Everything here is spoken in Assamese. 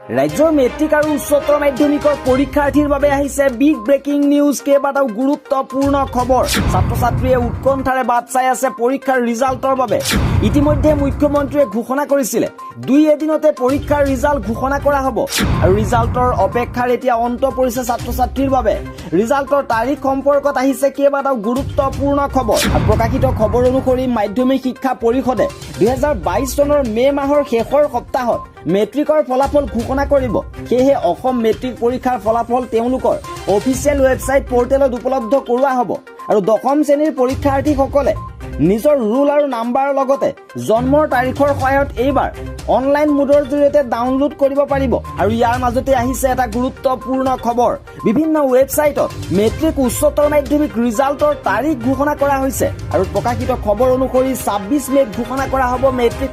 ৰাজ্যৰ মেট্ৰিক আৰু উচ্চতৰ মাধ্যমিকৰ পৰীক্ষাৰ্থীৰ বাবে আহিছে বিগ ব্ৰেকিং নিউজ। কেইবাটাও গুৰুত্বপূৰ্ণ খবৰ। ছাত্ৰ ছাত্ৰীয়ে উৎকণ্ঠাৰে বাট চাই আছে পৰীক্ষাৰ ৰিজাল্টৰ বাবে। ইতিমধ্যে মুখ্যমন্ত্ৰীয়ে ঘোষণা কৰিছিলে, দুই এদিনতে পৰীক্ষাৰ ৰিজাল্ট ঘোষণা কৰা হ'ব। আৰু ৰিজাল্টৰ অপেক্ষাৰ এতিয়া অন্ত পৰিছে ছাত্ৰ ছাত্ৰীৰ বাবে। ৰিজাল্টৰ তাৰিখ সম্পৰ্কত আহিছে কেইবাটাও গুৰুত্বপূৰ্ণ খবৰ। আৰু প্ৰকাশিত খবৰ অনুসৰি মাধ্যমিক শিক্ষা পৰিষদে 2022 চনৰ মে' মাহৰ শেষৰ সপ্তাহত মেট্ৰিকৰ ফলাফল ঘোষণা কৰিব। সেয়েহে অসম মেট্ৰিক পৰীক্ষাৰ ফলাফল তেওঁলোকৰ অফিচিয়েল ৱেবছাইট পৰ্টেলত উপলব্ধ কৰোৱা হ'ব। আৰু দশম শ্ৰেণীৰ পৰীক্ষাৰ্থীসকলে নিজৰ ৰোল আৰু নাম্বাৰৰ লগতে জন্মৰ তাৰিখৰ সহায়ত এইবাৰ অনলাইন মোডৰ জৰিয়তে ডাউনলোড কৰিব পাৰিব। আৰু ইয়াৰ মাজতে আহিছে এটা গুৰুত্বপূৰ্ণ খবৰ। বিভিন্ন ৱেবছাইটত মেট্ৰিক, উচ্চতৰ মাধ্যমিক ৰিজাল্টৰ তাৰিখ ঘোষণা কৰা হৈছে। আৰু প্ৰকাশিত খবৰ অনুসৰি 26 মে'ত ঘোষণা কৰা হ'ব মেট্ৰিক